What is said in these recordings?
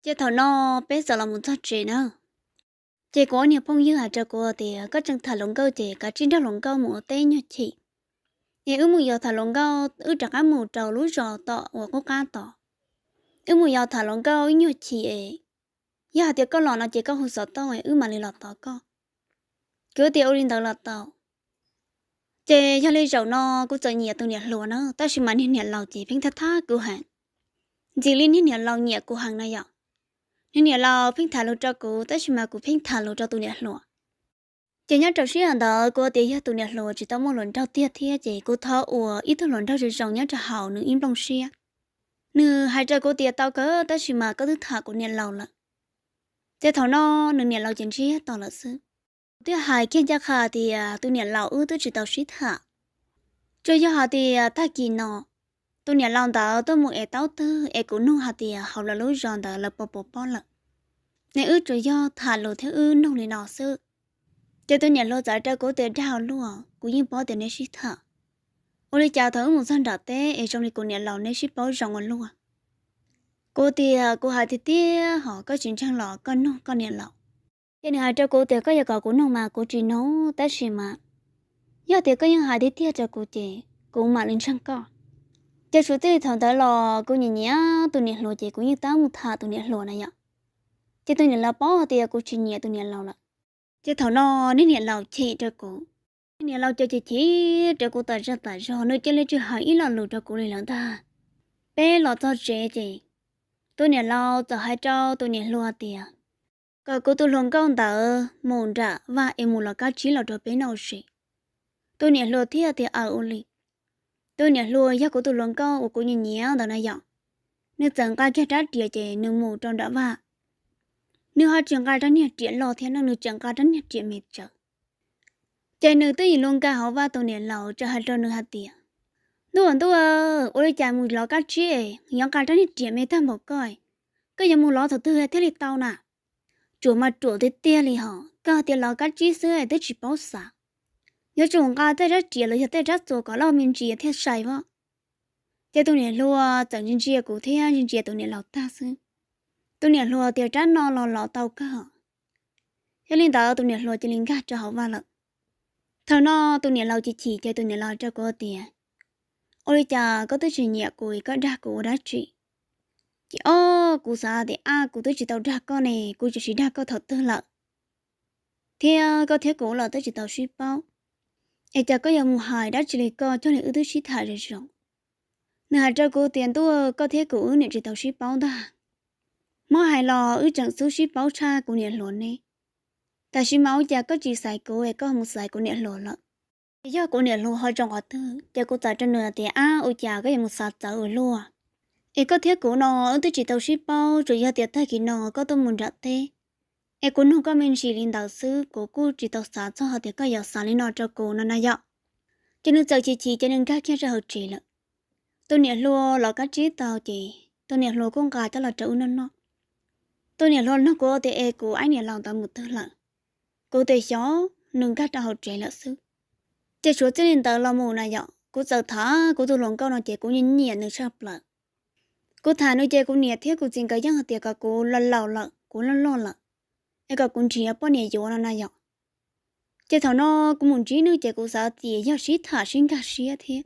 Ces thaum no peb txawm los mus txog tsev na. Ces kuv ob niag phooj ywg hais rau kuv tias, koj tseem tham hluas nkauj ces kav tsij nrog hluas nkauj mus ua teb nyuag chim, es wb mus yos tham hluas nkauj wb rov qab mus rau lub zos tom uas qub qab tod. Wb mus yos tham hluas nkauj ib nyuag chim es yog hais tias koj los no ces koj hu xov tooj es wb mam li los tos koj. Kuv tias ua li ntawd los tau. Ces yog li zaum no kuv txawm nyiam tus niam hluas na, tab sis mas niag niam laus ces pheej thab thab kuv heev. Ntxim li niag niam laus nyiam kuv heev no yom. Niag niam laus pheej tham lus rau kuv, tab sis mas kuv pheej tham lus rau tus niam hluas. Ces nyob rau sij hawm ntawd kuv tias yog tus niam hluas tsis tau muaj hluas nraug tiag thiab ces kuv thov ua ib tug hluas nraug zoo zoo nyob rau hauv nws ib nplooj siab. Nws hais rau kuv tias tau kawg, tab sis mas koj twb tham kuv niam laus lawm. Ces thaum no nws niam laus ces ntsiag to lawm xwb. Kuv thiaj hais kiag ncaj qha tias tus niam laus wb twb tsis tau sib tham, tsuas yog hais tias tag kis no tus niam laus ntawd tuaj mus ev taub twg es kuv nug hais tias hauv lawv lub zos ntawd lawv puas pom pob lawm. Ne wb tsuas yog tham lus thiab wb nug li no xwb. Ces tus niam hluas txawm rau kuv tias dag ua luaj, kuv yeej paub tias neb sib tham. Ua li cas thaum wb mus txog nram teb es zoo li kuv niam laus neb sib paub zoo ua luaj? Kuv tias kuv hais tiag tiag hos koj tsis ntseeg los koj nug koj niam laus. Ces nws hais rau kuv tias koj yuav kom kuv nug mas kuv tsis nug, tab sis mas yog tias koj yeej hais tiag tiag rau kuv ces kuv mam li ntseeg koj. Ces suav txij li thaum ntawd los kuv nyiam nyiam tus niam hluas ces kuv yeej tab mus tham tus niam hluas na yom. Ces tus niam laus paub hais tias kuv tsis nyiam tus niam laus lawm. Ces thaum no niag niam laus chim rau kuv, niag niam laus ces chim chim rau kuv tas zog tas zog, nws cia li tsis hais ib lo lus rau kuv li lawm ntag. Peb los txog tsev ces tus niam laus txawm hais rau tus niam hluas tias kom kuv tus hluas nkauj ntawd mus nram vaj es mus lov kab tsib los rau peb noj ua si. Tus niam hluas thiaj tias aws ua li. Tus niam hluas yog kuv tus hluas nkauj uas kuv nyiam nyiam ntawd na yom. Nws txawm nqa kiag rab riam ces nws mus rau nram vaj. Nws ho tsis nqa rab niag riam loj thiab no, nws tseem nqa rab niag riam me tsawv. Ces nws twb yim lus nkag hauv vaj, tus niam laus txawm hais rau nws hais tias, ntuj ntuj, ua li cas mus lov kab tsib es yuav nqa rab niag riam me tag npaum koj? Koj yuav mus lov thaum twg thiaj li tau na? Ruam mas ruam tiag tiag li hos, koj tias lov kab tsib xwb twb tsis paub xav, yuav tsum nqa tej rab riam los yog tej rab txuas kom loj me ntsis thiaj sai as. Ces tus niam hluas txawm ntsia ntsia kuv thiab ntsia ntsia tus niam laus tag xwb. Tus niam hluas tias rab no los lov tau kawg. Yog li ntawd tus niam hluas cia li nkag rau hauv vaj lawm. Thaum no tus niam laus chim chim ces tus niam laus rau kuv tias, ua li cas koj twb tsis nyiam kuv es koj dag kuv ua dab tsi? Ces ob kuv xav tias ab, kuv twb tsis tau dag koj ne, kuv tsuas sim dag koj thaum twg lawm, thiab koj thiab kuv los twb tsis tau sib paub, es cas koj yuav mus hais dab tsi li koj, cog li wb twb sib tham zoo zoo. Nws hais rau kuv tias ntuj, koj thiab kuv wb niam tsis tau sib paub ntag. Muab hais los wb tseem xub sib paub tshaj kuv niam hluas ne. Tam sim mas ua cas koj tsis xaiv kuv es koj mus xaiv kuv niam hluas lawm? Ces yog kuv niam hluas ho zoo qhov twg? Ces kuv txawm rau nws tias ab, ua cas koj yuav mus xav txawv ua luaj? Es koj thiab kuv no wb twb tsis tau sib paub, tsuas yog tias tag kis no koj tuaj mus nram teb, es kuv nug koj me ntsis li ntawd xwb, kuv kuj tsis tau xav txog hais tias koj yuav xav li no rau kuv no na yom. Ces nws txawm chim chim ces nws nkag kiag rau hauv tsev lawm. Tus niam hluas los kab tsib tau ces tus niam hluas kuj nqa coj los rau wb noj noj. Tus niam hluas nug kuv tias es kuv ab niam laus ntawd mus twg lawm? Kuv tias xyov, nws nkag rau hauv tsev lawm xwb. Ces suav txij li ntawd los mus na yom, kuv txawm tham kuv tus hluas nkauj no ces kuv nyiam nyiam nws tshaj plaws. Kuv tham nws ces kuv niam thiab kuv txiv nkawd yeej hais tias kom kuv los laus lawm, kuv loj loj lawm, es kom kuv nrhiav poj niam yuav no na yom. Ces thaum no kuv mus ntsib nws ces kuv xav tias yog sib tham sib nkag siab thiab,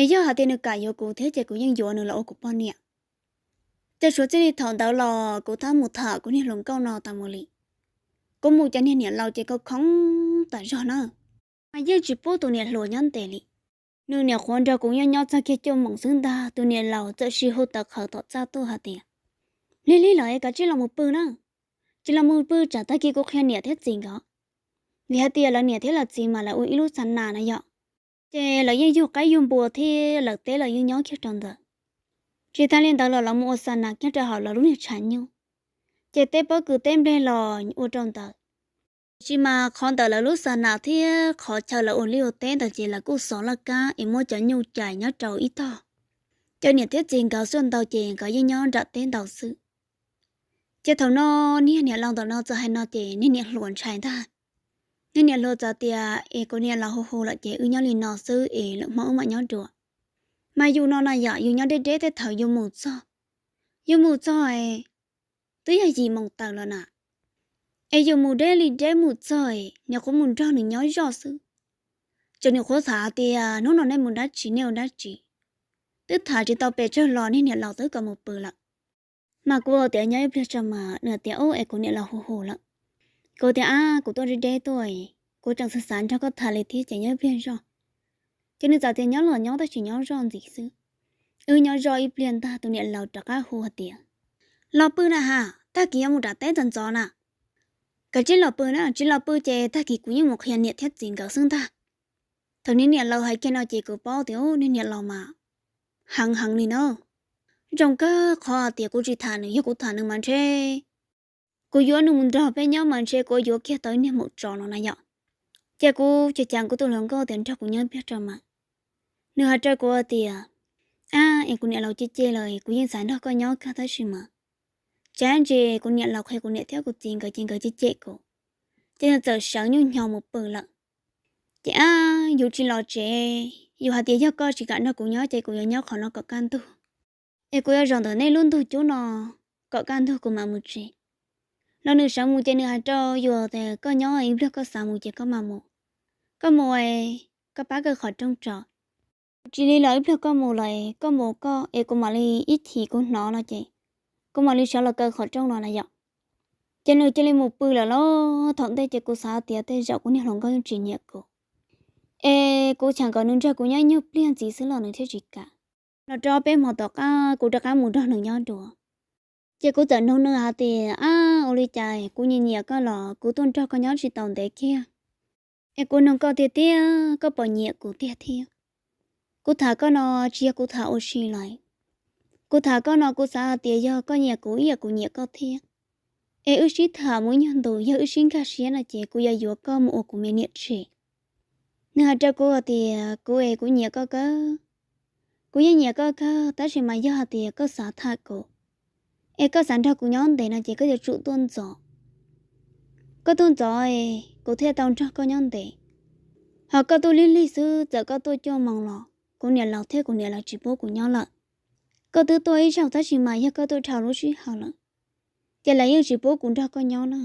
es yog hais tias nws kam yuav kuv thiab ces kuv yeej yuav nws los ua kuv poj niam. Ces suav txij li thaum ntawd los kuv tab mus tham kuv niag hluas nkauj no tas mus li. Kuv mus ces niag niam laus ces khoo khoo tas zog na, mas yeej tsis pub tus niam hluas nyob ntev li. Nws niam qhuav nrog kuv nyob nyob txog kiag cuaj moos xwb ntag, tus niam laus txawm sim hu tawv qhawv tom txaj tuaj hais tias, lig lig lawm es kav tsij los mus pw na, tsis los mus pw tsam tag kis kuv qhia niam thiab txiv nkawd. Vim hais tias lawv niam thiab lawv txiv mas lawv ua ib lub xa nas na yom, ces lawv yeej yug qaib yug npua thiab lawv teb lawv yeej nyob kiag rau ntawd. Tsis tas li ntawd los lawv mus ua xa nas kiag rau hauv lawv lub niag tshav nyuj, ces teb pob kws teb nplej los ua rau ntawd. Tiam sis mas qhov ntawm lawv lub xa nas thiab qhov chaw lawv ua liaj ua teb ntawd ces lawv kuj xov laj kab es muab cov nyuj cais nyob rau ib tog. Cov niam thiab txiv nkawd xuaj ntau ces nkawd yeej nyob nram teb ntau xwb. Ces thaum no niag niam laus ntawm no txawm hais no ces niag niam hluas ntshai ntag. Niag niam hluas txawm tias es kuv niam laus hu hu lawm ces wb nyob li no xwb es lwm hmo wb mam nyob dua. Mas yus no na yom, yus nyob deb deb tej thaum yus mus txog, yus mus txog es twb yog yim moos tawm lawm na. Es yus mus deb li deb mus txog, niam qhuav mus nrog nws nyob zoj xwb. Ces niam qhuav tham tias, hnub no nej mus dab tsi, nej ua dab tsi? Twb tham tsis tau pes tsawg los niag niam laus twb kom mus pw lawm. Mas kuv tias nyob ib pliag tso mas, nws tias, ub, es kuv niam laus hu hu lawm. Kuv tias, ab, kuv tuaj deb deb tuaj, kuv tseem xav xav nrog koj tham li thiab ces nyob ib pliag zoj. Ces nws txawm tias nyob los nyob tab sis nyob zoj ntxiv xwb. Wb nyob zoj ib pliag ntag tus niam laus rov qab hu hais tias, los pw na ha, tag kis yuav mus nram teb ntxov ntxov na. Kav tsij los pw na, tsis los pw ces tag kis kuv yeej mus qhia niam thiab txiv nkawd xwb ntag. Thaum niag niam laus hais kiag no ces kuv paub tias, ub, niag niam laus mas heev heev li na. Zoo kawg qhov tias kuv tsis tham nws, yog kuv tham nws mas ntshe kuv yuav nws mus nrog peb nyob mas ntshe kuv yuav kiag tau ib niag maum tsov no na yom. Ces kuv ces cas kuv tus hluas nkauj tias nrog kuv nyob ib pliag tso mas. Nws hais rau kuv tias, ab, es kuv niam laus cem cem lawm, kuv yeej xav nrog koj nyob kawg tab sis mas tsam ntsis kuv niam laus qhia kuv niam thiab kuv txiv nkawd ces nkawd cem cem kuv. Ces nws txawm sawv nyuj nyo mus pw lawm. Ces ab, yus tsis los tsev, yus hais tias yog koj tsis kam nrog kuv nyob ces kuv yuav nyob qhov no kom kaj ntug. Es kuv yuav zaum ntawm nej lub ntug cub no kom kaj ntug kuv mam mus tsev. Los nws sawv mus ces nws hais rau yus tias koj nyob ib pliag koj xav mus ces koj mam mus. Koj mus, koj pab kaw qhov rooj tso. Tsis li los ib pliag koj mus lawm, koj mus koj es kuv mam li ib chim kuv hnov no ces kuv mam li sawv los kaw qhov rooj no na yom. Ces nws cia li mus pw lawm lauj. Thaum ntej ces kuv xav tias tej zaum kuv niag hluas nkauj yeej tsis nyiam kuv, es kuv cheem kom nws nrog kuv nyob nyuag pliag ntxiv xwb los nws thiaj tsis kam. Los rau peb hmo tom qab kuv rov qab mus nrog nws nyob dua. Ces kuv txawm nug nws hais tias, ab, ua li cas kuv nyiam nyiam koj los kuv tuaj nrog koj nyob tsis tau ntev kiag, es kuv nug koj tiag tiag koj puas nyiam kuv tiag thiab? Kuv tham koj no tsis yog kuv tham ua si lawm. Kuv tham koj no kuv xav hais tias yog koj nyiam kuv ib yam kuv nyiam koj thiab, es wb sib tham mus ib nyuag ntus, yog wb sib nkag siab no ces kuv yuav yuav koj mus ua kuv me niam tshem. Nws hais rau kuv hais tias kuv es kuv nyiam koj kawg, kuv yeej nyiam koj kawg tab sis mas yog hais tias koj xav tham kuv, es koj xav nrog kuv nyob ntev no ces koj yuav tsum tuaj ntxov. Koj tuaj ntxov, kuv thiaj tau nrog koj nyob ntev. Ho koj tuaj lig lig xwb, txawm koj tuaj cuaj moos los kuv niam laus thiab kuv niam lawv tsis pub kuv nyob lawm. Koj twb tuaj ib zaug tab sis mas yog koj tuaj dhau lub sij hawm lawm, ces lawv yeej tsis pub kuv nrog koj nyob na.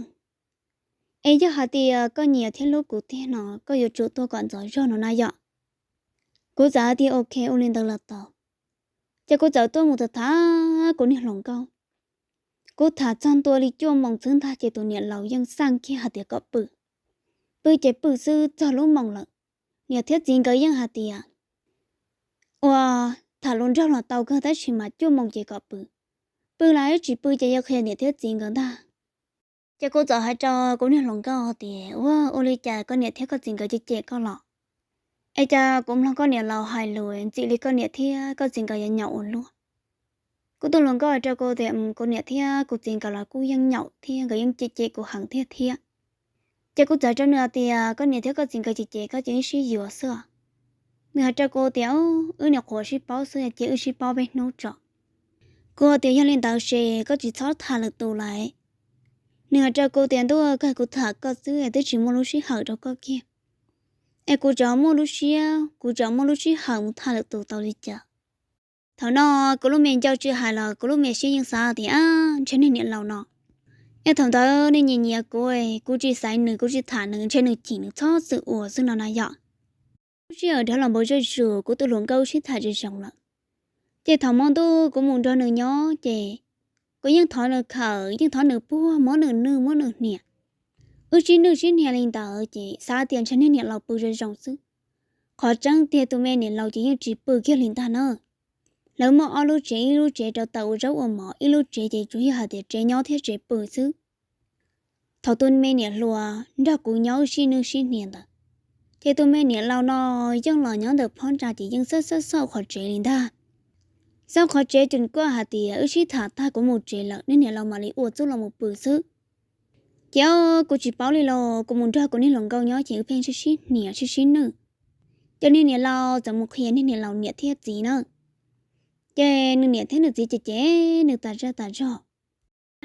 Es yog hais tias koj nyiam thiab hlub kuv tiag no koj yuav tsum tuaj kom ntxov zog no na yom. Kuv txawm hais tias ok, ua li ntawd los tau. Ces kuv txawm tuaj mus tham tham kuv niag hluas nkauj. Kuv tham txog ntua li cuaj moos xwb ntag ces tus niam laus yeej xaj kiag hais tias kom pw. Pw ces pw xwb txog lub moos lawm, niam thiab txiv nkawd yeej hais tias ua tham hluas nraug los tau kawg tab sis mas cuaj moos ces kom pw. Pw los tsis pw ces yuav qhia niam thiab txiv nkawd ntag. Ces kuv txawm hais rau kuv niag hluas nkauj tias ua, ua li cas koj niam thiab koj txiv nkawd cem cem koj los? Es cas kuv mloog koj niam laus hais lus ntxim li koj niam thiab koj txiv nkawd yuav nyaum ua luaj. Kuv tus hluas nkauj hais rau kuv tias kuv niam thiab kuv txiv nkawd los kuj yeej nyaum thiab nkawd yeej cem cem kuv heev tiag thiab. Ces kuv txawm rau nws hais tias koj niam thiab koj txiv nkawd cem cem koj ces wb sib yuav xwb. Nws hais rau kuv tias wb nyuam qhuav sib paub xwb ces wb sib paub peb hnub tso. Kuv hais tias yog li ntawd ces koj tsis txhob tham lwm tus lawm. Nws hais rau kuv tias ntuj, kawg kuv tham koj xwb es twb tsis muaj lub sij hawm rau koj kiag. Es kuv tseem muaj lub siab, kuv tseem muaj lub sij hawm mus tham lwm tus tau li cas? Thaum no kuv lub me ncauj tsis hais los kuv lub me siab yeej xav tias ntshe niag niam laus no, es thaum ntawd nws nyiam nyiam kuv, kuv tsis xaiv nws, kuv tsis tham nws, ntshe nws chim nws txhob txwm ua xwb no na yom. Lub sij hawm dhau los npaum zuj zus kuv tus hluas nkauj wb sib tham zoo zoo lawm. Ces thaum hmo ntuj kuv mus nrog nws nyob ces kuv yeej thov nws khawm, yeej thov nws puag, muab nws nwj muab nws hnia. Wb sib nwj sib hnia li ntawd ces xav tias ntshe niag niam laus pw zoo zoo xwb. Qhov tseeb tiag tus me niam laus ces yeej tsis pw kiag li ntag na. Lawv muaj ob lub tsev, ib lub tsev rau tawm ua zaub ua mov, ib lub tsev ces tsuas yog hais tias tsev nyob thiab tsev pw xwb. Thaum tus me niam hluas nrog kuv nyob wb sib nwj sib hnia ntawd, ces tus me niam laus no yeej los nyob ntawm phab ntsa ces yeej xauj xauj xauj qhov tsev li ntag. Xauj qhov tsev ces kuj hais tias wb sib tham tag kuv mus tsev lawm, niag niam laus mam li ua txuj los mus pw xwb. Ces kuv tsis paub li los kuv mus nrog kuv niag hluas nkauj nyob ces wb pheej sib sib hnia sib sib nwj. Ces niag niam laus txawm mus qhia niag niam laus niam thiab txiv na. Ces nws niam thiab nws txiv ces cem nws tas zaj tas zog.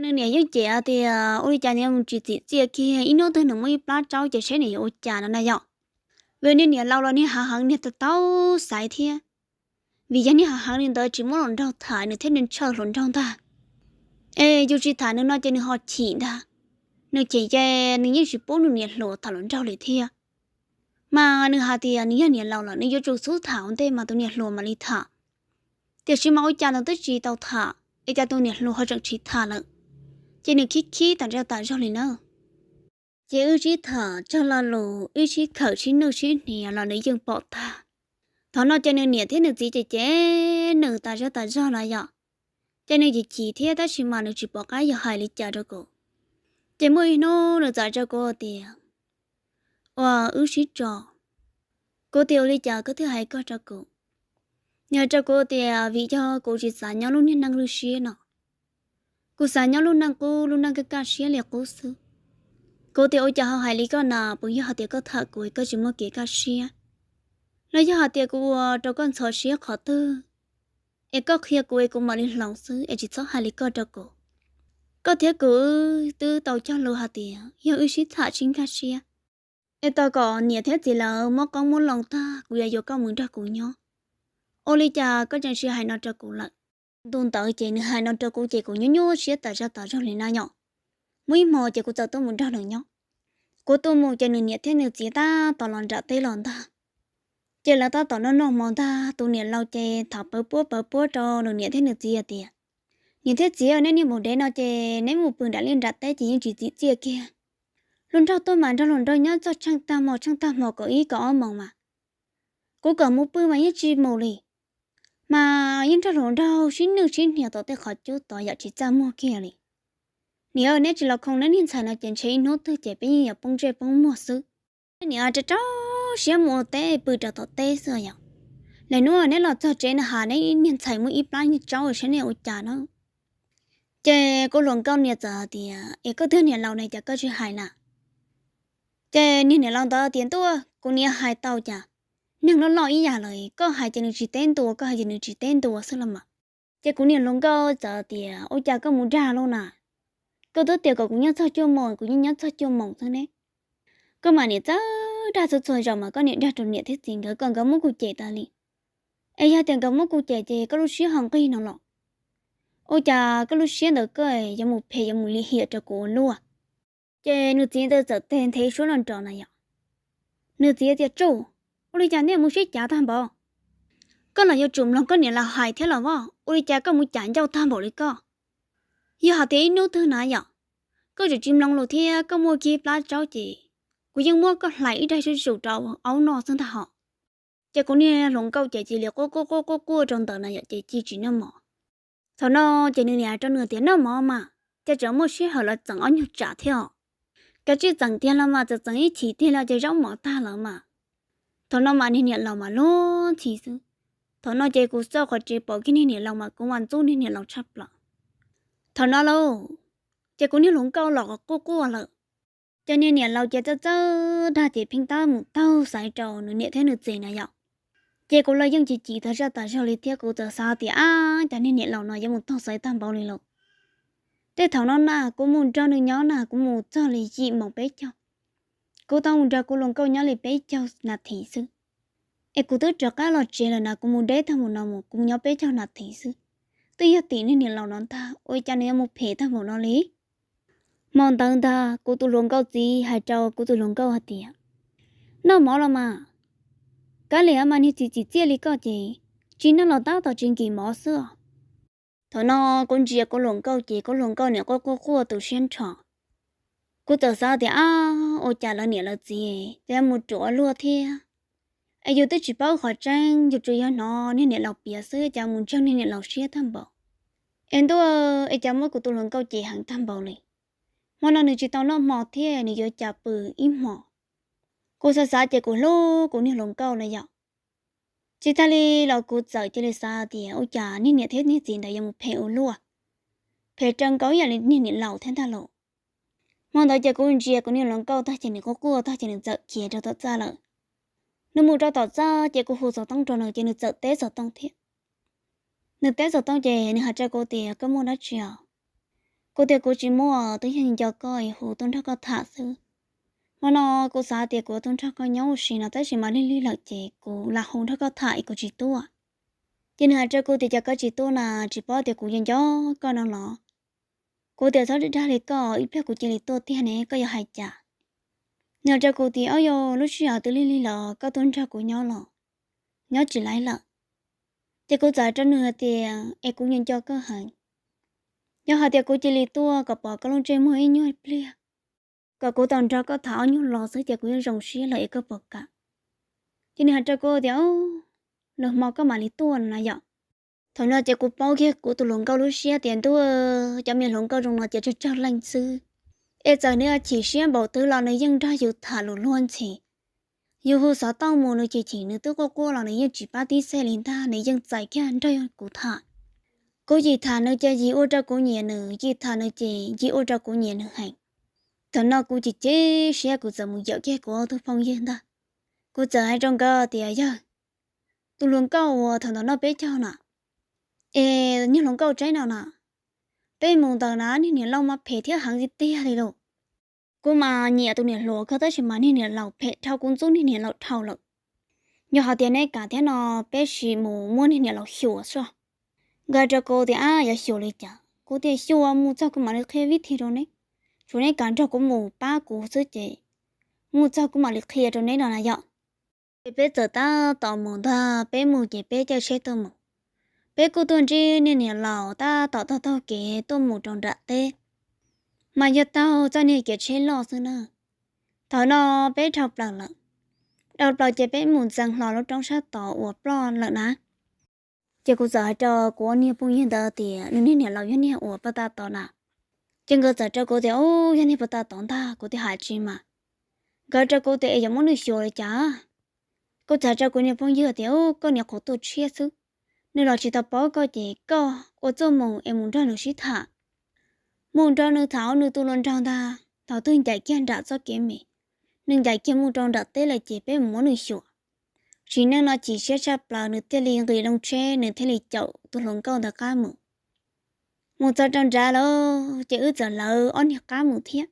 Nws niam yeej cem tias ua li cas nws mus tsis txim txiaj kiag, ib hnub twg nws muaj ib plab tsaub ces seb nws yuav ua cas no na yom. Vim niag niam laus los niag hav heev, niag tau tau xaiv thiab. Vim yog niag hav heev li ntawd tsis muab hluas nraug tham, nws thiaj li ntshaw hluas nraug ntag. Es yus tsis tham nws no ces nws ho chim ntag. Nws chim ces nws yeej tsis pub nws niam hluas tham hluas nraug li thiab. Mas nws hais tias nws yog niam laus lawm, nws yuav tsum xub tham ua ntej mas tus niam hluas mam li tham. Tiam sis mas ua cas nws twb tsis tau tham es cas tus niam hluas ho tseem tsis tham lawm. Ces nws khib khib tas zaj tas zog li na. Ces wb sib tham txog lo lus, wb sib khawm sib nuj sib hniav los nws yeej pom tag. Thaum no ces nws niam thiab nws txiv ces cem nws tas zaj tas zog los yom. Ces nws chim chim thiab, tab sis mas nws tsis pom qab yuav hais li cas rau kuv. Ces muaj ib hnub nws txawm rau kuv tias, Ua, wb sib tso. Kuv tias, Ua li cas koj thiaj hais koj rau kuv? Nws hais rau kuv tias, Vim yog kuv tsis xav nyob lub niag neej lwj siab no. Kuv xav nyob lub neej qub, lub neej kaj kaj siab li qub xwb. Kuv tias, Ua cas ho hais li koj na? Puas yog hais tias koj tham kuv es koj tsis muaj kev kaj siab, los yog hais tias kuv ua rau koj ntxhov siab qhov twg, es koj qhia kuv es kuv mam li hloov xwb, es tsis txhob hais li koj rau kuv? Koj thiab kuv twb tau cog lus hais tias yog wb sib tham sib nkag siab, es tos kom niam thiab txiv lawv muab qoob muab loo tag kuv yuav yuav koj mus nrog kuv nyob. Ua li cas koj tseem tsis hais no rau kuv lawm? Ntu ntawd ces nws hais no rau kuv ces kuv nyuaj nyuaj siab tas zaj tas zog li na yom. Muaj ib hmo ces kuv txawm tuaj mus nrog nws nyob. Kuv tuaj mus ces nws niam thiab nws txiv tab tom los nram teb los ntag. Ces lawv tab tom noj noj hmo ntag, tus niam laus ces tham pawv puab pawv puab rau nws niam thiab nws txiv hais tias, Niam thiab txiv, neb niaj mus dev no ces neb mus pw nram liaj nram teb ces yeej tsis txim txiaj kiag. Hluas nraug tuaj mas nrog hluas nraug nyob txog tsheej tag hmo, tsheej tag hmo kaum ib kaum ob moos mas, kuv kom mus pw mas yeej tsis mus li. Mas yeej nrog hluas nraug sib nwj sib hniav tom tej qhov cub tod yam tsis txaj muag kiag li. Niam, neb tsis los khoo neb niag ntxhais no ces ntshe ib hnub twg ces peb yeej yuav poob ntsej poob muag xwb. Neb niam rau rau siab mus ua teb pw rau tom teb xwb yom. Lawm hnub neb los txog tsev no has neb niag ntxhais muaj ib plab niag tsaub saib nej ua cas na. Ces kuv hluas nkauj niag txawm tias, Es koj twb niam laus ne, cas koj tsis hais na? Ces niag niam laus ntawd tias, Ntuj, kuv niam hais tau cas, neeg loj loj ib yam lawm, koj hais ces nws tsis teb ntua, koj hais ces nws tsis teb ntua xwb los mas. Ces kuv niag hluas nkauj txawm tias, Ua cas koj mus dag lawm na? Koj twb tias kom kuv nyob txog cuaj moos, kuv yeej nyob txog cuaj moos xwb ne. Koj mas niam txawj dag txhua txhua zaus mas koj niam dag rau niam thiab txiv nkawd kom nkawd muab kuv cem tas li. Es yog tias nkawd muab kuv cem ces koj lub siab ho nqig no los? Ua cas koj lub siab ntawd koj yuav mus phem yuav mus lim hiam rau kuv ua luaj? Ces nws txiv ntawd txawm teg nthe suab los nrov na yom. Nws txiv tias, Tsuj, ua li cas nej mus sib cav tag npaum? Koj los yuav tsum mloog koj niam laus hais thiab los as, ua li cas koj mus cav ncauj tag npaum li koj? Yog hais tias ib hnub twg na yom, koj tseem tsis mloog lus thiab koj muaj kiag plab tsaub ces kuv yeej muab koj hlais ib daig zuj zus rau aub noj xwb ntag hos. Ces kuv niag hluas nkauj ces cia li quaj quaj quaj quaj quaj rau ntawd na yom, ces cia tsis noj mov. Thaum no ces nws niam rau nws tias, Noj mov mas, cas tseem muaj sij hawm los txeem ob nyuag tsam thiab os? Kav tsij txeem tiag los mas, txeem txeem ib chim tiag los ces zaub mov tag lawm mas. Thaum no mas niag niam laus mas luag ntxhi xwb. Thaum no ces kuv txawj qhov tsev pom kiag niag niam laus mas kuv mas ntxub niag niam laus tshaj plaws. Thaum no lauj, ces kuv niag hluas nkauj los quaj quaj lawm. Ces niag niam laus ces txawj txawj dag ces pheej tab mus taug xaiv rau nws niam thiab nws txiv na yom. Ces kuv los yeej chim chim tas zaj tas zog li thiab kuv txawm xav tias, Ab, cas niag niam laus no yuav mus taug xaiv tag npaum li lauj? Tej thaum no na kuv mus nrog nws nyob na kuv mus txog li yim moos peb caug. Kuv tau mus nrog kuv hluas nkauj nyob li peb caug nas this xwb. Es kuv twb rov qab los tsev lawm na kuv mus deb tag npaum no mus kuv mus nyob peb caug nas this xwb. Twb yog tim niag niam laus no ntag, ua cas nws yuav mus phem tag npaum no li? Hmo ntawd ntag kuv tus hluas nkauj txiv hais rau kuv tus hluas nkauj hais tias, Noj mov los mas. Kav liam mas niag txiv txim txiaj li koj ces tsis noj los tab tom tsis nkim mov xwb os. Thaum no kuv ntsia kuv hluas nkauj ces kuv hluas nkauj niam quaj quaj quaj tu siab nrho. Kuv txawm xav tias, Ab, ua cas lawv niam lawv txiv ces mus ruam luaj thiab. Es yus twb tsis paub qhov tseeb, yus tsuas yog hnov niag niam laus piav xwb cas mus ntseeg niag niam laus siab tag npaum. Es ntuj, es cas muab kuv tus hluas nkauj cem heev tag npaum li. Hmo no nws tsis tau noj hmo thiab nws yuav cas pw ib hmo. Kuv xav xav ces kuv hlub kuv niag hluas nkauj na yom. Tsis tag li los kuv txawm cia li xav tias ua cas niag niam thiab niag txiv ntawd yuav mus phem ua luaj, phem raws nkaus ib yam li niag niam laus thiab ntag lauj. Hmo ntawd ces kuv ntsia kuv niag hluas nkauj tag ces nws quaj quaj tag ces nws txawm khiav rau tom txaj lawm. Nws mus rau tom txaj ces kuv hu xov tooj rau nws ces nws txawm teb xov tooj thiab. Nws teb xov tooj ces nws hais rau kuv tias, Koj muaj dab tsi os? Kuv tias, Kuv tsis muaj, twb yog nco koj es hu tuaj nrog koj tham xwb. Hmo no kuv xav tias kuv tuaj nrog koj nyob ua si no tab sis mas lig lig lawm ces kuv lam hu nrog koj tham es kuv tsis tuaj. Ces nws hais rau kuv tias, Cas koj tsis tuaj na, tsis paub tias kuv yuav nco koj no los? Kuv tias txhob dag li koj, ib pliag kuv cia li tuaj tiag ne, koj yuav hais cas? Nws hais rau kuv tias, o yog lub sij hawm twb lig lig los koj tuaj nrog kuv nyob los nyob tsis laib lawm. Ces kuv txawm hais rau nws hais tias, es kuv nco nco koj heev, yog hais tias kuv cia li tuaj kom pom koj lub ntsej muag ib nyuag pliag, kom kuv tau nrog koj tham ob nyuag lo xwb ces kuv yeej zoo siab lawm es koj puas kam? Ces nws hais rau kuv tias, lwm hmo koj mam li tuaj no na yom. Thaum no ces kuv paub kiag kuv tus hluas nkauj lub siab tias ntuj, cov me hluas nkauj zoo no ces tsawg tsawg leej xwb. Es txawm nws chim siab npaum twg los nws yeej nrog yus tham lus luag ntxhi. Yus hu xov tooj mus nws chim chim nws twb quaj quaj los nws yeej tsis pab tib xeeb li ntag, nws yeej txais kiag nrog kuv tham. Kuv yim tham nws ces yim ua rau kuv nyiam nws, yim tham nws ces yim ua rau kuv nyiam nws heev. Thaum no kuv chim chim siab kuv txawm mus yawm kiag kuv ob tug phooj ywg ntag. Kuv txawm hais rau nkawd tias, yawg, tus hluas nkauj uas thaum ntawm no peb caug na, es niag hluas nkauj tseeb no na, peb mus ntawd na niag niam laus mas phem thiab heev tiag tiag li lauj. Kuv mas nyiam tus niam hluas kawg tab sis mas niag niam laus phem dhau kuv ntxub niag niam laus dhau lawm. Yog hais tias neb kam thiab no peb sim mus muab niag niam laus xyuas soj. Nkawd hais rau kuv tias, ab, yuav xyuas li cas? Kuv tias xyuas, mus txog kuv mam li qhia vib thib rau neb. Tsuas neb kam nrog kuv mus pab kuv xwb ces mus txog kuv mam li qhia rau neb no na yom. Ces peb txawm tab tom mus ntag, peb mus ces peb caij tsheb tuaj mus. Peb kuj tuaj ntsib niag niam laus tab tom taug taug kev tuaj mus rau nram teb, mas yog taug txoj niag kev tsheb loj xwb na. Thaum no peb dhau plaws lawm, dhau plaws ces peb mus ntxeev hlo lub roob sab tod uas ploj lawm na. Ces kuv txawm hais rau kuv niag phooj ywg ntawd tias nws niag niam laus yog niag uas puag ta tod na. Ces nkawd txawm rau kuv tias, u, yog niag puag ta tod ntag. Kuv tias hais tsis mas. Nkawd rau kuv tias es yuav muab nws xyuas li cas? Kuv txawm hais rau kuv niag phooj ywg tias, u, koj niam qhuav tuaj tshiab xwb, nws los tsis tau paub koj ces koj ua txuj mus es mus nrog nws sib tham. Mus nrog nws tham nws tus hluas nraug ntag, thaum twg ncaim kiag nram txoj kev me, nws ncaim kiag mus rau nram teb lawm ces peb mus muab nws xyuas. Tsim nyog no chim siab tshaj plaws nws thiaj li nqis loo tsheb nws thiaj li caum tus hluas nkauj ntawd qab mus. Mus txog rau nrad lawm ces wb txawm lawv ob niag qab mus thiab.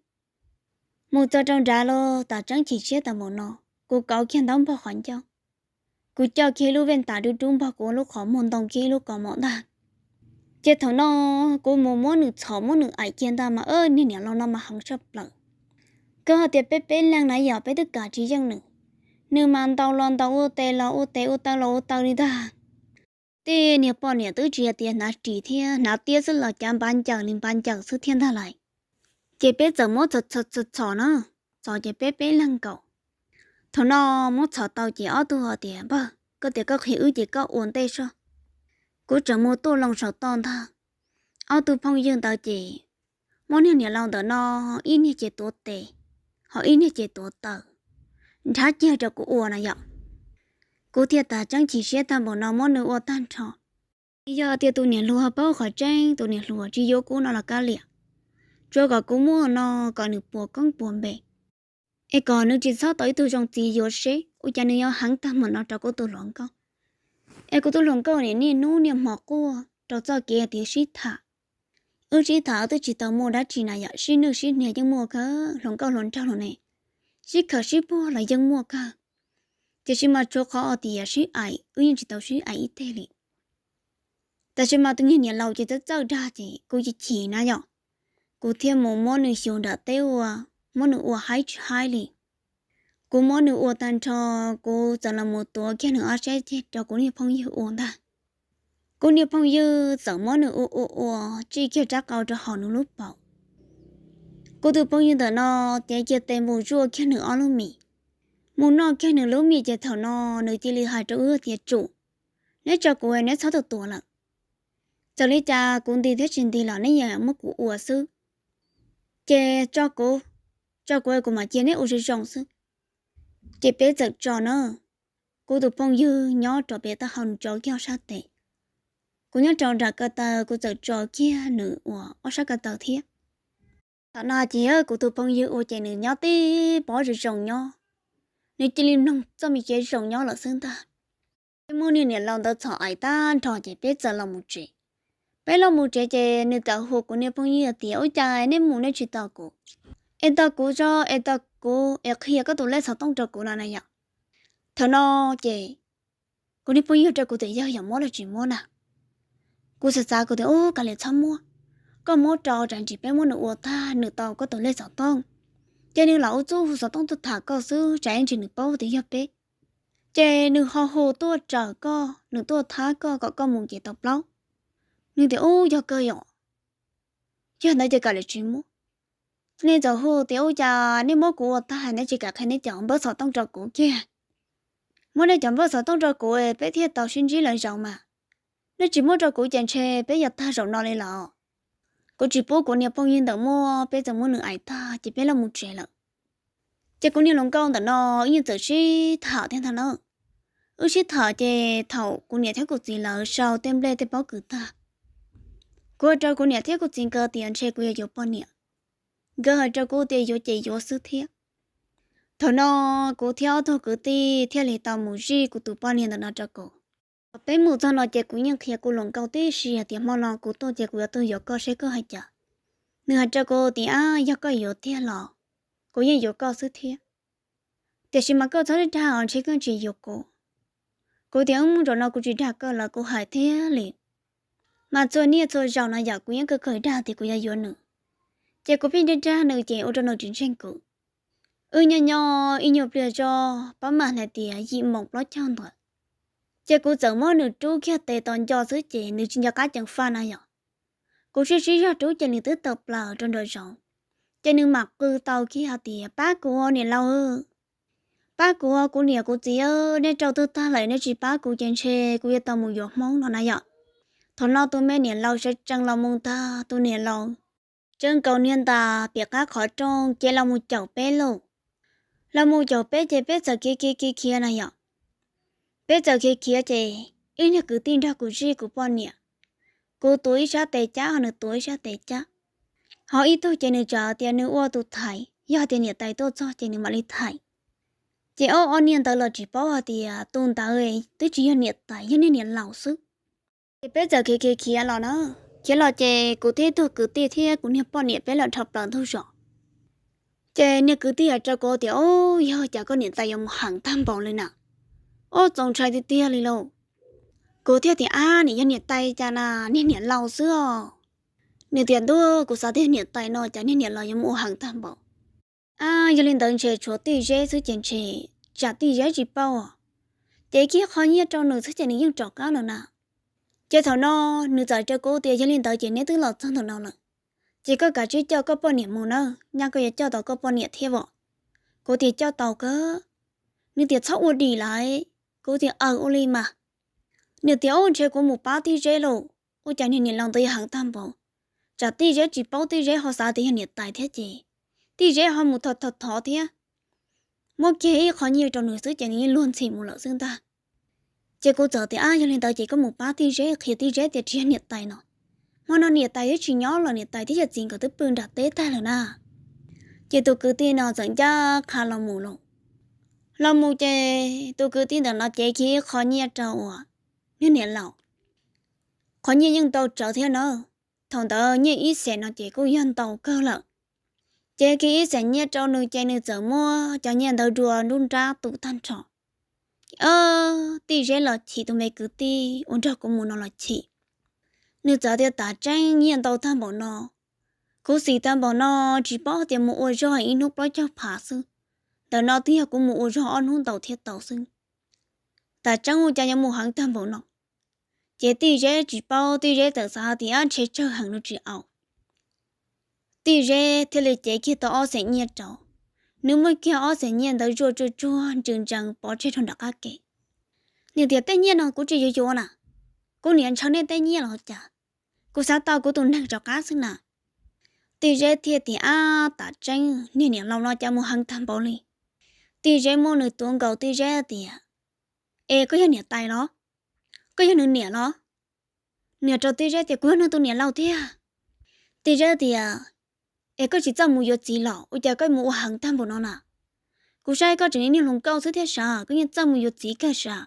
Mus txog rau nrad los tas tseeb chim siab tas npaum no, kuv kauv kiag ntaub npog qhov ncauj, kuv coj kiag ib lub vej tas dub dub npog kuv lub qhov muag ntoo kiag ib lub kaus mom ntag. Ces thaum no kuv mus muab nws txhom muab nws aim kiag ntag mas niag niam laus no mas heev tshaj plaws. Koj hais tias peb peb leeg na yom peb twb kam tsis yeej nws, nws mas ntaus los ntaus, ua tes los ua tes, ua taw los ua taw li ntag. Tej niag poj niam twb tsis hais tias hnav ris thiab hnav tiab xwb los cav npav ncaws li npav ncaws xwb thiab ntag lais. Ces peb txawm muab txhom txhom txhom na, txhom ces peb peb leeg nkaus. Thaum no muab txhom tau ces ob tug hais tias, npawg, koj tias koj qhia wb ces koj ua ntej soj, kuv tseem mus tuaj loo saum toj ntag. Ob tug phooj ywg ntawd ces muab niag niam laus ntawm no ib niag ces tuav tes, ho ib niag ces tuav taw, nrhav kiag rau kuv ua na yom. Kuv thiaj tas tseeb chim siab tag npaum no muab nws ua tag nrho. Yog tias tus niam hluas paub qhov tseeb, tus niam hluas tsis yuav kuv no los kav liam, tsuas kom kuv muaj no kom nws puas koob puas npe, es kom nws tsis txhob tau ib tug zoo txiv yuav seb ua cas nws yuav heev tag npaum no rau kuv tus hluas nkauj. Es kuv tus hluas nkauj niaj hnub niaj hmo quaj rau txoj kev tias sib tham. Wb sib tham twb tsis tau muaj dab tsi na yom, sib nwj sib hnia yeej muaj kawg, hluas nkauj hluas nraug los ne, sib khawm sib puag los yeej muaj kawg. Tiam sis mas tshuav qhov tias sib aim wb yeej tsis tau sib aim ib teg li. Tab sis mas tus niag niam laus ces txawj txawj dag ces kuv chim chim na yom, kuv thiaj mus muab nws xyuas nram teb ua, muab nws ua haib tsis haib li. Kuv muab nws ua tag nrho, kuv txawm los mus tuav kiag nws ob sab ceg rau kuv niag phooj ywg ua ntag. Kuv niag phooj ywg txawm muab nws ua ua ua, tsij kiag rab qau rau hauv nws lub paum. Kuv tus phooj ywg ntawm no cev kiag tes mus zuaj kiag nws ob lub mis, mus noj kiag nws lub mis ces thaum no nws cia li hais rau wb tias, tsum, neb tso kuv, neb txhob tuaj tua lawm. Txawm li cas kuv nti thiab tsis nti los neb yeej muab kuv ua xwb. Ces tso kuv, tso kuv kuv mam cia neb ua zoo zoo xwb. Ces peb txawm tso na. Kuv tus phooj ywg nyob rau pem taub hau nws tso kiag ob sab tes, kuv nyob rau nram ko taw kuv txawm tso kiag nws ua ob sab ko taw thiab. Thaum no ces kuv tus phooj ywg ua ces nws nyob tib pob zoo zoo nyob, nws cia li mloog txoj me kev zoo nyob lawm xwb ntag. Peb muab niag niam laus ntawd txhom aim tag nrho ces peb txawm los mus tsev. Peb los mus tsev ces nws txawm hu kuv niag phooj ywg tias, ua cas nej mus nej tsis tos kuv? Es tos kuv tso, es tos kuv es qhia koj tus lej xov tooj rau kuv no na yom. Thaum no ces kuv niag phooj ywg rau kuv tias, yog yog muab los tsis muab na? Kuv xav xav kuv tias, u, kav liam txhob muab. koj muab rau tsam ntsis peb muab nws ua tag nws tau koj tus lej xov tooj. Ces nws los ua txuj hu xov tooj tuaj tham koj xwb tsam ntsis nws paub tias yog peb. Ces nws ho hu tuaj raws koj, nws tuaj thab koj kom koj mus ces tau plaub. Nws tias ub yog kawg yom, yog ntawd ces kam li tsis muab. Nej txawm hu tias ub cas nej muab kuv ua tag nej tsis kam qhia nej cov npawb xov tooj rau kuv kiag. Muab nej cov npawb xov tooj rau kuv peb thiaj tau sib ntsib lawm zaum mas. Nej tsis muab rau kuv ces ntshe peb yuav tag zaum no li lawm. Kuv tsis pub kuv niag phooj ywg ntawm muaj peb txawm muab nws aim tag ces peb los mus tsev lawm. Ces kuv niag hluas nkauj ntawm no wb yeej txawm sib tham thiab ntag na. Wb sib tham ces thaum kuv niam thiab kuv txiv lawv sau tej nplej tej pob kws tag, kuv hais rau kuv niam thiab kuv txiv nkawd tias ntshe kuv yuav yuav poj niam. Nkawd hais rau kuv tias yuav ces yuav xwb thiab. Thaum no kuv thiab ob tug kwv tij thiaj li tau mus zij kuv tus poj niam ntawm no rau kuv. Thaum peb mus txog no ces kuv yeej qhia kuv hluas nkauj tib si hais tias hmo no kuv tuaj ces kuv yuav tuaj yuav koj seb koj hais cas. Nws hais rau kuv tias yog koj yuav tiag los kuv yeej yuav koj xwb thiab. Tiam sis mas koj txhob dag os, ntshe koj tsis yuav kuv. Kuv tias ub, zaum no kuv tsis dag koj lawm, kuv hais thiab li. Mas txhua niaj txhua zaus no yom kuv yeej kawg kawg dag tias kuv yuav yuav nws. Ces kuv pheej dag dag nws ces ua rau nws tsis ntseeg kuv. Wb nyob nyob ib nyuag pliag zog pab mam hais tias yim moos plaub caug ntawd, ces kuv txawm muab nws rub kiag tes tos nco xwb ces nws tsis nco qab ceev faj na yom. Kuv sib sib zog rub ces nws twb tawm plaws rau nraum zoov. Ces nws mam qw tau kiag hais tias pab kuv niam laus, pab kuv, kuv niam kuv txiv, nej rau twg tag lawm nej tsis pab kuv ces ntshe kuv yuav tau mus yuav Hmoob no na yom. Thaum no tus me niam laus sawv tsees los mus ntag, tus niam laus tsawv nkaus niag ntas pem qab qhov rooj ces los mus caum peb lauj. Los mus caum peb ces peb txawm khiav khiav khiav khiav na yom. Peb txawm khiav khiav ces ib niag kwv tij nrog kuv zij kuv poj niam, kuv tuav ib sab tes cab ho nws tuav ib sab tes cab. Ho ib tug ces nws tsam tias nws ua tus thaiv, yog tias niam tais tuaj txog ces nws mam li thaiv. Ces ob ob niag ntawd los tsis paub hais tias tus ntawd twb tsis yog niam tais, yog niag niam laus xwb. Ces peb txawm khiav khiav khiav los na, khiav los ces kuv thiab ib tug kwv tij thiab kuv niag poj niam peb los dhau plaws ntug zos. Ces niag kwv tij hais rau kuv tias ub, yog cas koj niam tais yuav mus heev tag npaum li na, ub txaus ntshai tiag tiag li lauj. Kuv thiaj tias ab, nim yog niam tais cas na, niag niam laus xwb os. Nws tias ntuj, kuv xav tias niam tais no cas niag niam laus yuav mus ua heev tag npaum. Ab, yog li ntawd ntshe tshuav Tij Zeb xwb ces ntshe tsam Tij Zeb tsis paub, ces kib qho nyiaj rau nws xwb ces nws yeej rov qab lawm na. Ces thaum no nws txawm rau kuv tias yog li ntawd ces neb twb los txog ntawm no lawm, ces koj kav tsij coj koj poj niam mus nawb, nyaj koj yuav coj tau koj poj niam thiab os. Kuv tias coj tau kawg. Nws tias txhob ua dim lawm. Kuv tias aws, ua li mas. Nws tias ub, ntshe kuv mus pab Tij Zeb lauj, ua cas niag niam laus ntawd yuav heev tag npaum, tsam Tij Zeb tsis paub, Tij Zeb ho xav tias yog niam tais thiab ces Tij Zeb ho mus thov thov thov thiab, muab kiag ib qho nyiaj rau nws xwb ces nws yeej luag ntxhi mus lawm xwb ntag. Ces kuv txawm tias ab, yog li ntawd ces koj mus pab Tij Zeb qhia Tij Zeb tias tsis yog niam tais no, hmo no niam tais twb tsis nyob lawm, niam tais thiab yawm txiv nkawd twb pw nram teb tag lawm na. Ces tus kwv tij no txawm ncaj qha los mus lauj. Los mus ces tus kwv tij ntawm no cev kiag ib qho nyiaj rau uas niag niam laus. Qhov nyiaj yeej ntau tsawv thiab na, thaum ntawd nyiaj ib xees no ces kuj yog ntau kawg lawm. Cev kiag ib xees nyiaj rau nws ces nws txawm muab cov nyiaj ntawd dua nruab nrab tu tag nrho. Tij Zeb los chim, tus me kwv tij uas nrog kuv mus no los chim. Nws txawm tias tam tseeb nyiaj ntau tag npaum no, khuv xim tag npaum no, tsis paub tias mus ua zog ib hnub plaub caug phav xwb, ntawm no twb yog kuv mus ua zog ob hnub ntau thiab tau xwb. Tam tseeb ua cas yuav mus heev tag npaum no. Ces Tij Zeb tsis paub, Tij Zeb txawm xav tias ntshe tsawg heev nws tsis au. Tij Zeb thiaj li cev kiag tau ob xees nyiaj rau. Nws muab kiag ob xees nyiaj ntawd zuaj tsuag tsuag ntsws ntsees pov tseg rau nram qab ke. Nws tias tej nyiaj no kuv tsis yuav yuav na, kuv niam ntshaw nej tej nyiaj los cas, kuv xav tau kuv tus neeg rov qab xwb na. Tij Zeb thiaj tias ab, tam tseeb niag niam laus no cas mus heev tag npaum li. Tij Zeb muab nws tuav nkaus, Tij Zeb tias es koj yog niam tais los? Koj yog nws niam los? Nws rau Tij Zeb tias kuv yog nws tus niam laus tiag. Tij Zeb tias es koj tsis txawj mus yuav txiv los ua cas koj mus ua heev tag npaum no na? Kuv saib koj tseem niag hluas nkauj xwb thiab sav, koj yeej txawj mus yuav txiv kawg sav.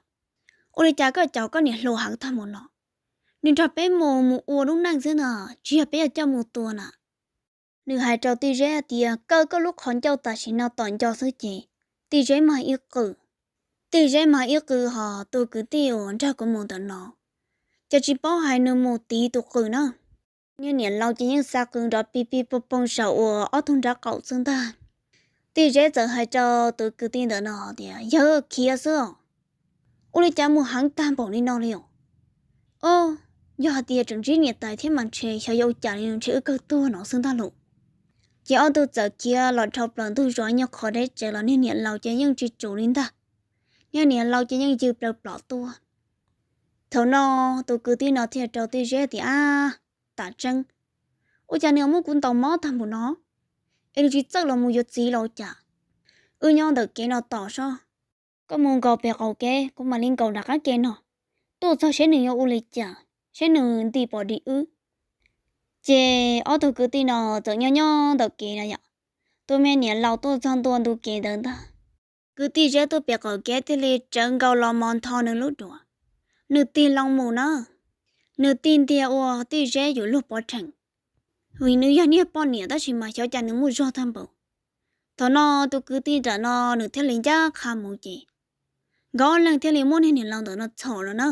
Ua li cas koj caum koj niam hluas heev tag npaum no? Nws nrog peb mus mus ua lub neej xwb no, tsis yog peb yuav coj mus tua na. Nws hais rau Tij Zeb tias kaw koj lub qhov ncauj tam sim no tom nco xwb ces Tij Zeb mag ib qw. Tij Zeb mag ib qw ho tus kwv tij uas nrog kuv mus ntawm no ces tsis paub hais nws mus tiv tus qw na. Niag niam laus ces yeej xa qw nrov pig pig poog poog saum uas ob tug nraub qaum xwb ntag. Tij Zeb txawm hais rau tus kwv tij ntawm no tias, Yawg, khiav xwb os. Ua li cas mus heev tag npaum li no li os? Ob, yog hais tias tseem ntsib niam tais thiab mas ntshe xyov yuav ua cas li, ntshe wb kawg tuag no xwb ntag lauj. Ces ob tug txawm khiav los dhau plaws ntug zos nyob qhov deb tsawv los niag niam laus ces yeej tsis tsum li ntag. Niag niam laus ces yeej ywg plaws plom tuaj. Thaum no tus kwv tij no thiaj rau Tij Zeb tias, Ab, tam tseeb, ua cas nws muab kuv ntaus mob tag npaum no, es nws tsis txawj los mus yuav txiv los ua cas? Wb nyob ntawm kev no tos sob, koj mus nkaus pem qaum kev, kuv mam li nkaus nram qab kev no, tuaj txog seb nws yuav ua li cas, seb nws nti pom dim wb. Ces ob tug kwv tij no txawm nyob nyob ntawm kev no yom, tus me niam laus tuaj txog ntua ntu kev ntawd ntag. Kwv Tij Zeb tuaj pem qaum kev thiaj li tsawv nkaus los mos ntho nws lub duav. Nws tig loo mus na, nws tig ntiag ua Tij Zeb yuav luag pov rhees, vim nws yog niag poj niam tab sis mas xyov cas nws muaj zog tag npaum. Thaum no tus kwv tij nram no nws thiaj li ncaj qha mus ces nkawd ob leeg thiaj li muab niag niam laus ntawm no txhom los na.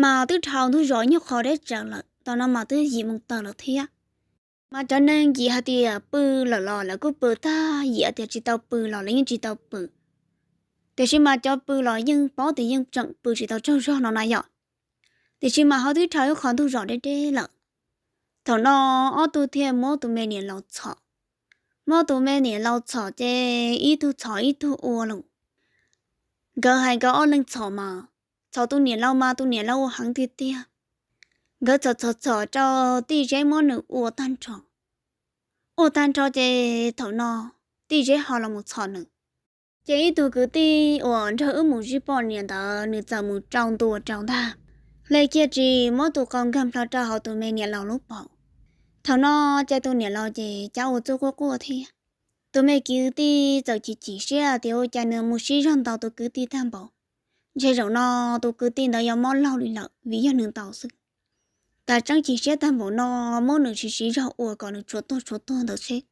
Mas twb dhau ntug zos nyob qhov deb tsawv lawm, thaum no mas twb yim moo tawm lawm thiab. Mas cov neeg yim hais tias pw lawm los lawv kuj pw tag, yim hais tias tsis tau pw los lawv yeej tsis tau pw. Tiam sis mas cov pw los yeej paub tias yeej tseem pw tsis tau tsaug zog no na yom. Tiam sis mas ho twb dhau ib qho ntug zos deb deb lawm. Thaum no ob tug thiaj muab tus me niam laus txhom. Muab tus me niam laus txhom ces ib tug txhom ib tug ua lawm. Nkawd hais nkawd ob leeg txhom mas, txhom tus niam laus mas tus niam laus ua heev tiag tiag. Nkawd txhom txhom txhom rau Tij Zeb muab nws ua tag nrho. Ua tag nrho ces thaum no Tij Zeb ho los mus txhom nws. Ces ib tug kwv tij uas nrog wb mus zij poj niam ntawd nws txawm mus rau ntua rau ntag, hle kiag ris muab tus qau nkag nplho rau hauv tus me niam laus lub paum. Thaum no ces tus niam laus ces cav ua txuj quaj quaj thiab. Tus me kwv tij txawm chim chim siab tias ua cas nws mus sib zog ntaus tus kwv tij tag npaum, ntshe zaum no tus kwv tij ntawd yuav mob laug li lawm vim yog nws ntaus xwb. Tam tseeb chim siab tag npaum no, muab nws siv siv zog ua kom nws tshuav tuag tshuav tuag ntawd seb,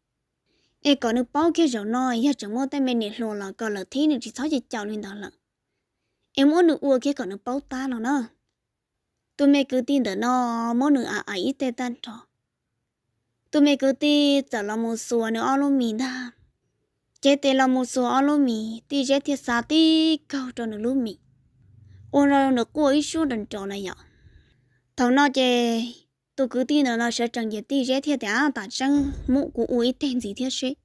es kom nws paub kiag zaum no yog tseem muaj tej me niam hluas los kom lawv thib nws tsis txhob caum caum li ntawd lawm, es muab nws ua kiag kom nws paub tab no na. Tus me kwv tij ntawm no muab nws a aim ib teg tag nrho. Tus me kwv tij txawm los mus xuas nws ob lub mis ntag. Cev tes los mus xuas ob lub mis, Tij Zeb thiaj xa tib kaug rau nws lub mis, ua rau nws quaj ib suab nrov nrov na yom. Thaum no ces tus kwv tij ntawm no sawv tsees ces Tij Zeb thiaj tias, Ab, tam tseeb muab kuv ua ib teg ntxiv thiab seb.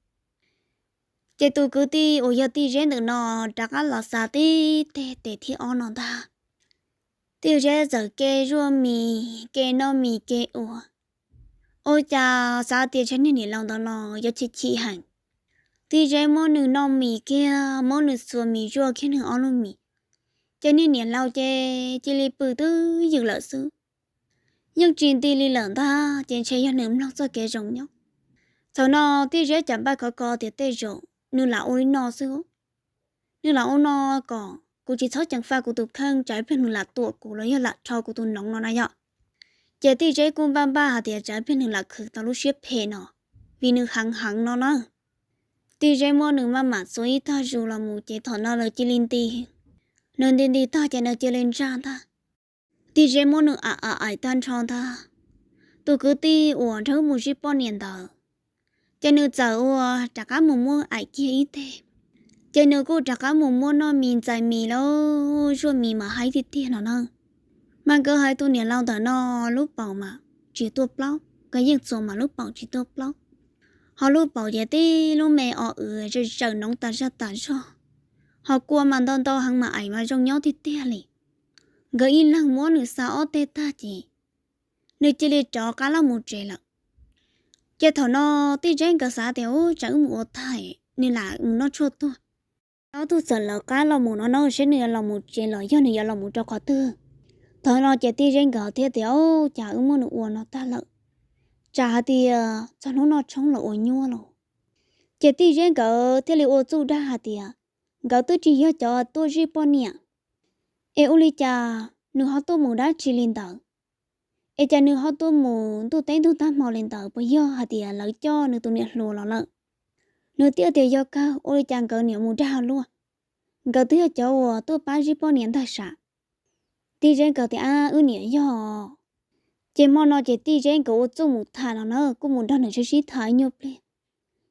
Ces tus kwv tij uas yog Tij Zeb ntawm no rov qab los xa tib teg tes thib ob no ntag. Tij Zeb txawm ke zuaj mis, ke noj mis, ke ua. Ua cas xav tias ntshe niag niam laus ntawd no yuav chim chim heev. Tij Zeb muab nws noj mis kiag, muab nws xuas mis zuaj kiag nws ob lub mis, ces niag niam laus ces cia li pw twb ywm lawm xwb. Yeej tsis nti li lawm ntag, ces ntshe yog nws mloog txoj kev zoo nyob. Thaum no Tij Zeb cas npaj khov kho tias tej zaum nws lam ua li no xwb. Nws lam ua no kom kuv tsis txhob ceev faj kuv tus kheej, tsam ib pliag nws lam tuam kuv los yog lam rho kuv tus noov no na yom. Ces Tij Zeb kuj npaj npaj hais tias tsam ib pliag nws lam khwv tau lub siab phem no, vim nws heev heev no na. Tij Zeb muab nws maj mam txua ib tag zus los mus ces thaum no lawv cia li nti. Nws nti nti tag ces nws cia li ntsaj ntag. Tij Zeb muab nws a a aim tag nrho ntag. Tus kwv tij uas nrog wb mus zij poj niam ntawd, ces nws txawm ua rov qab mus muab aim kiag ib teg. Ces nws kuj rov qab mus muab noj mis ntxais mis lauj, zuaj mis mas haib tiag tiag no na. Mas nkawd hais tus niam laus ntawm no lub paum mas tsis tuaj plaub, nkawd yeej txuas mas lub paum tsis tuaj plaub. Ho lub paum ces tib lub me o wv zawm zawm noov tas zaj tas zog. Ho kua mas ntau ntau heev mas aim mas zoo nyob tiag tiag li. Nkawd ib leeg muab nws xa ob teg tag ces nws cia li rov qab los mus tsev lawm. Ces thaum no Tij Zeb nkawd xav tias, Ub, tsam wb mus ua tag, nws lam mus noj tshuaj tuag. Ob tug txawm lawv qab los mus no no seb nws yuav los mus tsev los yog nws yuav los mus rau qhov twg. Thaum no ces Tij Zeb nkawd thiaj tias, Ub, cas wb muab nws ua no tag lawm, tsam hais tias txog hnub noj tshoob los ua nyuaj los. Ces Tij Zeb nkawd thiaj li ua txuj dag hais tias nkawd twb tsis yog cov tuaj zij poj niam, es ua li cas nws ho tuaj mus dab tsi li ntawd? Es cas nws ho tuaj mus ntuj teb ntug tag hmo li ntawd? Puas yog hais tias lawv coj nws tus niam hluas los lawm? Nws thiaj tias yog kawg, ua li cas nkawd niam mus dag luaj? Nkawd twb yog cov uas tuaj pab zij poj niam ntag sav. Tij Zeb nkawd tias, Ab, wb niam yog. Ces hmo no ces Tij Zeb nkawd ua txuj mus tham no na, kuj mus nrog nws sib sib tham ib nyuag pliag,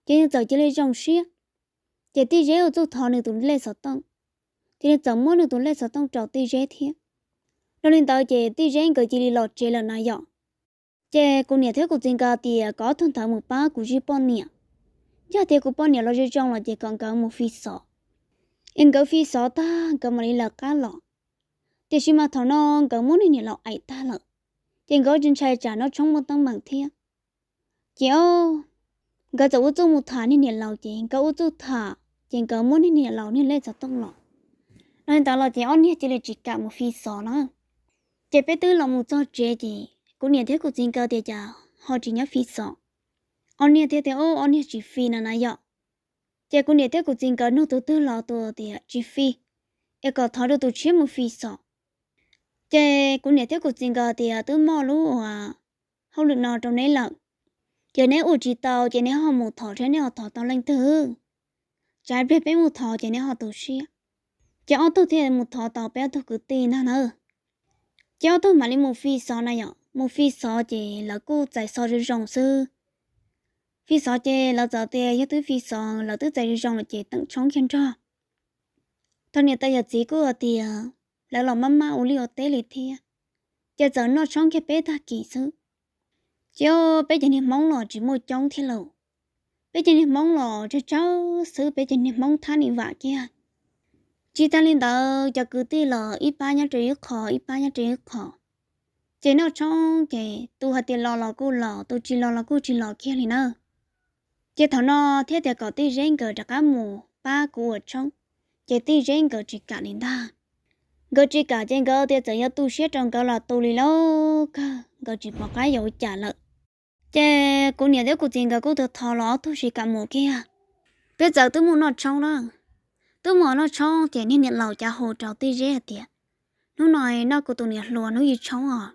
ces nws txawm cia li zoo siab. Ces Tij Zeb ua txuj thov nws tus lej xov tooj, ces nws txawm muab nws tus lej xov tooj rau Tij Zeb thiab. Dhau li ntawd ces Tij Zeb nkawd cia li los tsev lawm na yom. Ces kuv niam thiab kuv txiv nkawd tias kom ob tug ntawd mus pab kuv zij poj niam, yog tias kuv poj niam los zoo zoo los ces kom nkawd mus fi xov, es nkawd fi xov tag nkawd mam li lawv qab los. Tiam sis mas thaum no nkawd muab niag niam laus aim tag lawm, ces nkawd tsis ntshai tsam noj tshoob muaj teeb meem thiab. Ces o, nkawd txawm ua txuj mus tham niag niam laus, ces nkawd ua txuj tham ces nkawd muab niag niam laus niag lej xov tooj los. Dhau li ntawd los ces ob niag cia li tsis kam mus fi xov na. Ces peb twb los mus txog tsev ces kuv niam thiab kuv txiv nkawd tias cas ho tsis nyob fi xov. Ob niag thiaj tias ob niag tsis fi no na yom. Ces kuv niam thiab kuv txiv nkawd nug tus twg los tus tias tsis fi, es kom thov rau tus tshiab mus fi xov. Ces kuv niam thiab kuv txiv nkawd tias twb muaj lub hauj lwm no rau neb lawm, ces neb ua tsis tau ces neb ho mus thov thiab neb ho thov tau leej twg, tsam pliag peb mus thov ces neb ho tu siab. Ces ob tug thiaj mus thov tau peb ob tug kwv tij ntag na. Ces ob tug mam li mus fi xov na yom, mus fi xov ces lawv kuj txais xov zoo zoo xwb. Fi xov ces lawv txawm tias yog twb fi xov lawv twb txais zoo zoo lawm ces teem tshoob kiag nrog. Thaum niam tais yawm txiv kuj hais tias lawv los maj maj ua liaj ua teb li thiab, ces txawm noj tshoob kiag peb tag kis xwb. Ces peb cov niag Hmoob los tsis muaj coob thiab lauj, peb cov niag Hmoob los tsawg tsawg xwb, peb cov niag Hmoob thab ni vam kiag. Tsis tas li ntawd cov kwv tij los ib pab nyob rau ib qho ib pab nyob rau ib qho, ces noj tshoob ces tus hais tias los los kuj los, tus tsis los los kuj tsis los kiag li na. Ces thaum no thiaj tias kom Tij Zeb nkawd rov qab mus pab kuv ua tshoob, ces Tij Zeb nkawd tsis kam li ntag. Nkawd tsis kam ces nkawd tias txawm yuav tu siab rau nkawd los tu li lauj kawg, nkawd tsis pom qab yuav ua cas lawm. Ces kuv niam thiab kuv txiv nkawd kuj thov los ob tug tsis kam mus kiag. Peb txawm twb mus noj tshoob na, twb mus noj tshoob ces niag niam laus cav hu rau Tij Zeb hais tias, hnub no noj kuv tus niam hluas hnub yim tshoob os,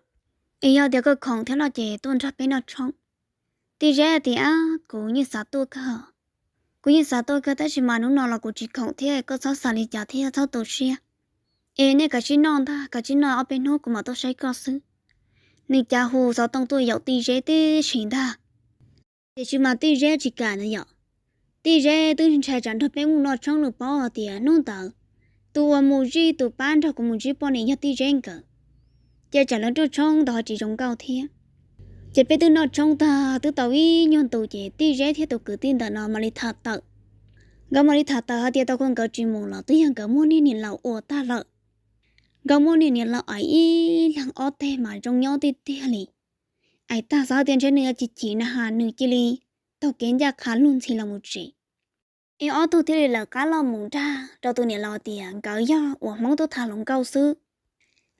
es yog tias koj khoom thiab los ces tuaj nrog peb noj tshoob. Tij Zeb tias, kuv yeej xav tuaj kawg, kuv yeej xav tuaj kawg tab sis mas hnub no los kuv tsis khoom thiab, koj txhob xav li cas thiab txhob tu siab. Es nej kav tsij noj ntag, kav tsij noj ob peb hnub kuv mam tuaj saib koj xwb. Nws cav hu xov tooj tuaj yaum Tij Zeb tib si ntag. Tiam sis mas Tij Zeb tsis kam na yom. Tij Zeb twb ntshai tsam nrog peb mus noj tshoob, nws paub hais tias hnub ntawd tus uas mus zij, tus pab nrog kuv mus zij poj niam yog Tij Zeb nkawd, ces tsam lawv noj tshoob ntawd ho tsis zoo nkauj thiab. Ces peb twb noj tshoob tag twb tau ib nyuag ntu ces Tij Zeb thiab tus kwv tij ntawm no mam li tham tawm. Nkawd mam li tham tawm hais tias tau kuv nkawd tsis mus los twb yog nkawd muaj niag niam laus ua tag lawm. Nkawd muaj niag niam laus aim ib leeg ob teg mas zoo nyob tiag tiag li. Aim tag xav hais tias ntshe nws yuav chim chim na has nws cia li taug kev ncaj qha luag ntxhi los mus tsev. Es ob tug thiaj li lawv qab los mus dag rau tus niam laus tias nkawd yog uas Hmoob tuaj tham hluas nkauj xwb.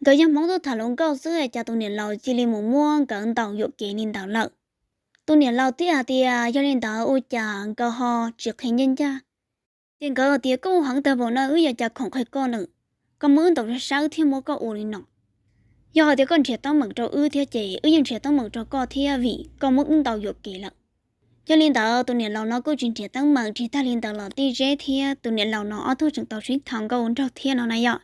Nkawd yog Hmoob tuaj tham hluas nkauj xwb es cas tus niam laus cia li mus muab nkawd ntaus yuam kev li ntawd lawm. Tus niam laus thiaj hais tias yog li ntawd ua cas nkawd ho tsis qhia ncaj ncaj. Ces nkawd tias koj ua heev tag npaum no wb yuav cas khoom qhia koj na, koj muab wb ntaus sab sab wb thiaj muab koj ua li no. Yog hais tias koj nrhiav teeb meem rau wb thiab ces wb yeej nrhiav teeb meem rau koj thiab vim koj muab wb ntaus yuam kev lawm. Yog li ntawd tus niam laus no kuj tsis nrhiav teeb meem, tsis tag li ntawd los Tij Zeb thiab tus niam laus no ob tug tseem tau sib tham nkauj nraug thiab no na yom.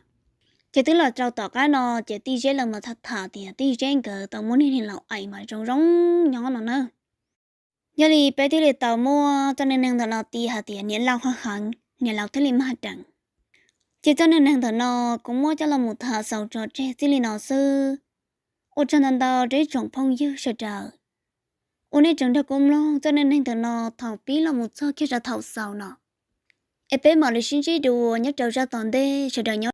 Ces twb los rau tom qab no ces Tij Zeb lawv mas tham tham tias Tij Zeb nkawd tau muaj niag niam laus aim mas zoo zoo nyob no na. Yog li peb thiaj li tau muab txoj neej neeg ntawm no tis hais tias niam laus ho heev niam laus thiaj li mag deev. Ces txoj neej neeg ntawm no kuv muab coj los mus tham xaus tso tseg txij li no xwb. Ua tsaug ntau ntau rau ib tsoom phooj ywg sawv daws uas nej tseem nrog kuv mloog txoj neej neeg ntawm no thaum pib los mus txog kiag rau thaum xaus no. Es peb mam li sib ntsib dua nyob rau zaj tom ntej, sawv daws nyob